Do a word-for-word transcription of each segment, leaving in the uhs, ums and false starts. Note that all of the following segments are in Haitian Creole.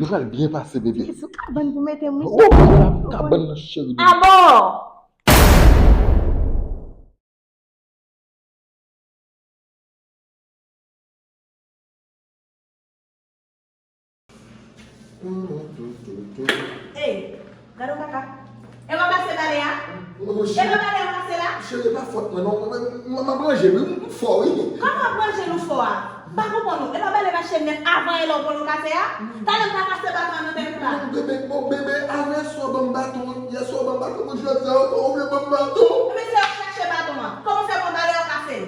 Nou pral byen pase, bebe. Sou kabann pou mete m, wi. Oh, la kabann nan, cheri. Ah bon? Ey, gade w kaka. E w ap pase bale a? E pa bale a w pase la? Cheri, e pa fòt mwen non. Mwen, mwen, mwen, m ap ranje, wi, m fò, wi. Kòman w ap ranje l ou fò a? M pa konprann ou. E pa bale mache nèf avan yè lè w pran l ou kase a? Talè m ta kase baton an nan tèt ou la. Non, bebe, bon, bebe, avan yè swa w ban m baton an. Yè swa w ban m baton, pou jodi a, ou vle ban m baton. Ebyen, se w k chache baton an. Kòman w fè pran bale a w kase l?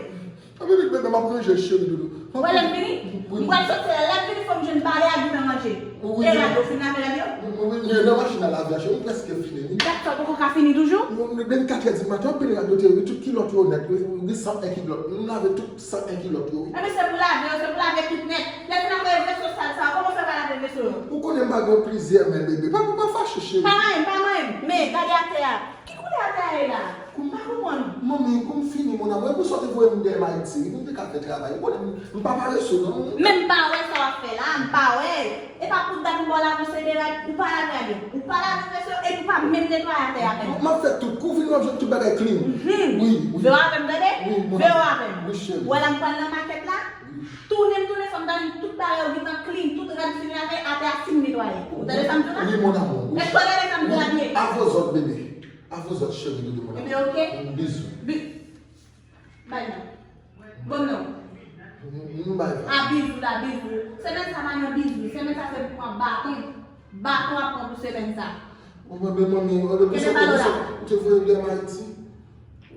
Ann bebe, bebe, m ap ranje, cheri doudou. Ou wè lè m vini? M pral soti la, lè m vini fò m jwenn bale a gentan ranje. E rad yo, w fin lave rad yo? Wi, wi, wi, nan machin nan lave a, cheri, m prèske fini, wi. Dat sa w poko ka fini toujou? Mwen, mwen, depi katrè di maten, anpil rad yo te, wi, tout kilòt yo nèt, wi, wi, san en kilòt. M lave tout san en kilòt yo, wi. Enben, se pou lave yo, se pou lave tout nèt. Lè fin ap voye veso sal sa yo, kòman w fè pa lave veso yo? Ou konnen m pa gen plizyè men, bebe. Pa, pa, pa fache, cheri. Pa manyen m, pa manyen m. Men, gade atè a. Ki koulè atè a ye la? M pa konprann. Manmi, kou m fini, mon amour, e pou sa w te voye m dèyè m Ayiti, wi, pou m te ka fè travay. Ou konnen m, m pa parese, non. Men m pa wè sa w ap fè la, m pa wè. E pa pou dat m ba w lave sede rad, ou pa lave rad yo, ou pa lave veso, epi ou pa menm netwaye atè a menm. M ap fè tout. Kou w vini, w ap jwenn tout bagay clean. Mhm. Wi, wi. Vewo avè m, tande? Wi, mon amour. Vewo avè m. Wi, cheri. Ou wè la m pral nan makèt la? Wi. Tounen m tounen, fò m ta jwenn tout bagay yo gentan clean, tout rad fin lave, atè a fin netwaye. Ou tande sa m di w la? Wi, mon amour, wi. Èske w tande sa m di w la byen? Wi, a vos ordres, bebe. A vos ordres, cheri doudou, mon amour. Ebyen, oke. Bizou. Bi-, bay non. Ban m non. M, m bay non. A bizou la, bizou. Semèn sa pa nan bizou. Semèn sa se pou pran baton. Baton ap pran pou semèn sa. Bon, men, men, manmi, ou te voye m dèyè m Ayiti, ou te voye m dèyè m Ayiti.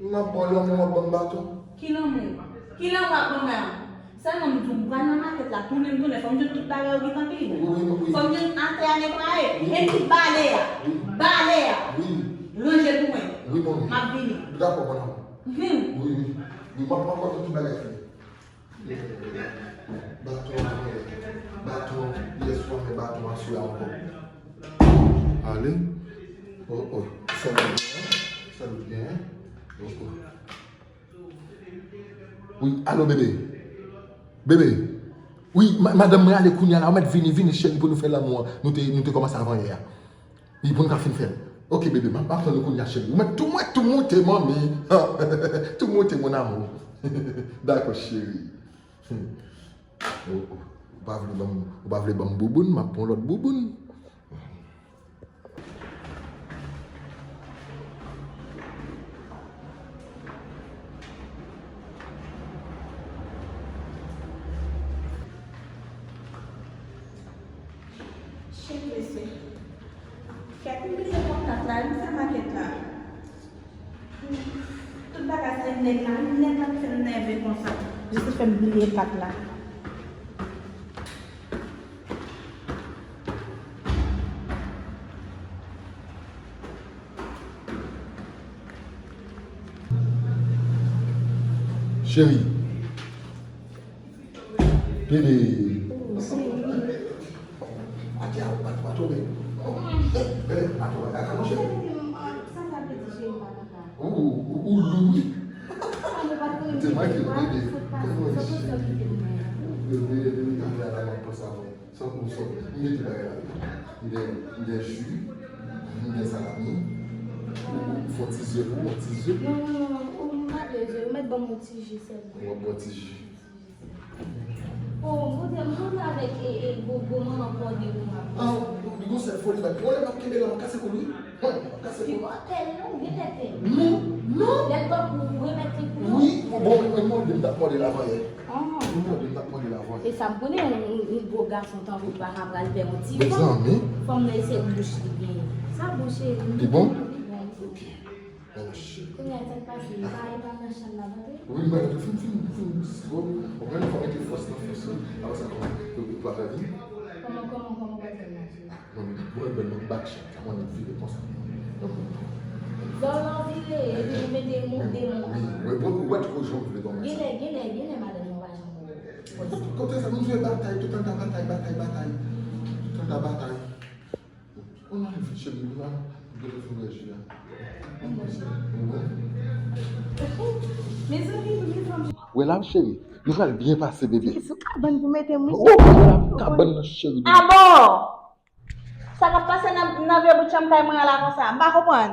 M ap ba w lanmou, w ap ban m baton. Ki lanmou? Ki lanmou ap ban mwen an? Sèlman m di w, m pral nan makèt la, tounen m tounen, fò m jwenn tout bagay yo gentan clean. Wi, wi, wi. Fò m jwenn atè a netwaye. Wi. Epi bale a. Wi. Bale a. Wi. Ranje l pou mwen. Wi, manmi. M ap vini. Dakò, mon amour. Mhm. Wi, wi. Wi, m ap, m ap jwenn tout bagay fini. Baton an, baton an, yèswa, men baton an sou la ankò. Ale. Oh, oh. Sèl byen, sèl byen. Oh, oh. Wi, alo, bebe. Bebe. Wi, ma-, madanm mwen ale kounye a la. Ou mèt vini, vini, cheri, pou nou fè lanmou an. Nou te, nou te kòmanse avan yè a. Wi, pou n ka fin fè l. Oke, bebe, m ap, m ap tann ou kounye a, cheri. Ou mèt tou, mwen tou moute, manmi. Tou moute, mon amour. Dakò, cheri. Hmm. Ou, ou, ou pa vle ban m, ou pa vle ban m bouboun, m ap pran lòt bouboun. Shit, mesye. Kèt, m bliye pran kat la, m fè makèt la. Tout bagay sa, e nèg la, e nèg la ki fè m nève konsa. Jis li fè m bliye kat la. Cheri. Bebe. Atè a, pa, pa tonbe. Eh, bebe, pa tonbe. Atè, mon cheri. Ou, ou, ou lou, wi. Te manke, bebe. Bebe, bebe, atè a la, m ap panse avè w. San pou san, m mete bagay la. M gen, m gen ji, m gen salami, m fè yon ti ze pou, yon ti ze. Non, non, non, non, ou m pa vle ze, ou mèt ban m yon ti ji sèlman. Ou ap bwè ti ji. Oh, Bondye, m konn avèk e, e, gwo, gwo manman kòde pou m ap. Ah, ou, ou gon sèl foli, bat. Pwoblèm ap kenbe la, m ap kase kou l, wi. Wi, m ap kase kou l. Ou ap pèl non, ou gen tèt pèl. Non, non. Lè l pran kou, ou remèt li kou l. Wi, bon, mwen, mwen, mwen, m t ap mòde l avan yè. Ah. Mwen, m t ap mòde l avan yè. E sa m konnen, yon, yon, yon gwo gason tankou w pa ka pral fè yon ti fanm. Mezanmi. Fanm nan, e se bouch li genyen. Sa bon, cheri? Li bon? Li bon. Ok. Mèsi. Kounye a, sa k pase? Li pa, li pa nan chanm nan, tande? Wi, mwen, fin, fin, fin, bon, mwen, fò mete fòs nan fòs, wi. Apre sa, kòman? Ou, ou pa fè vin? Kòman, kòman, kòman w pral fè l mache? Mwen, mwen, mwen, mwen bat chat la, mwen vire konsa. Lè w vire, epi ou mete moun, de moun. Wi, wi, ou wè twò jan m vle kòmanse. Genlè, genlè, genlè madanm nan pa janm wè w. Kote sa, nou jwe batay, tout tan ta batay, batay, batay. Tout tan ta batay. Ou nan vit chemi, ou nan, ou nan vit chemi. Mezanmi, mezanmi. Wè la, cheri, nou pral byen pase, bebe. Sou kabann pou mete m, wi. Oh, wè la, kabann nan, cheri. Ah bon? Sa k ap pase nan, nan vye bout chanm kay mwen an la konsa? M pa konprann.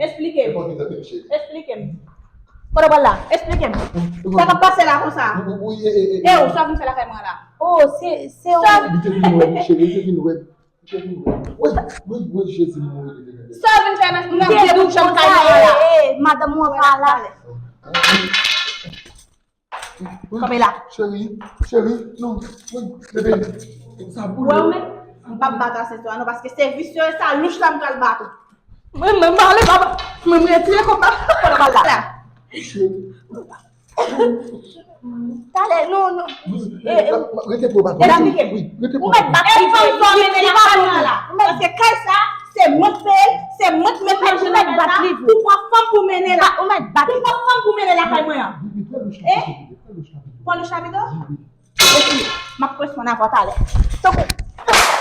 Esplike m. Esplike m. Kote w pral la? Esplike m. Sa k ap pase la konsa? E ou, sa w vin fè lakay mwen an la? Oh, se, se yon... Sa w vin fè nan, nan vye bout chanm kay mwen an la? Madanm ou an pa la. Kanpe la. Cheri, cheri, non, non, bebe, sa boule. Wè w menm, m p ap bat asètwa non, paske se visye sa louch la m pral bat ou. Mwen, mwen, m pale, papa. Mwen, mwen, retire kòb la. Kote w pral la? Cheri. Talè, non, non. Rete pou w bat. Esplike m. Wi, rete pou w bat. Ou mèt bat li vre. Li pa pou ou la. Paske kay sa, se mwen k peye l, se mwen k mete manje nan kay sa. Ou pran fanm pou mennen la. Ou mèt bat li. Ou pran fanm pou mennen lakay mwen an. Pran louch la pito? Epi, m ap responn avè w talè. Tankou.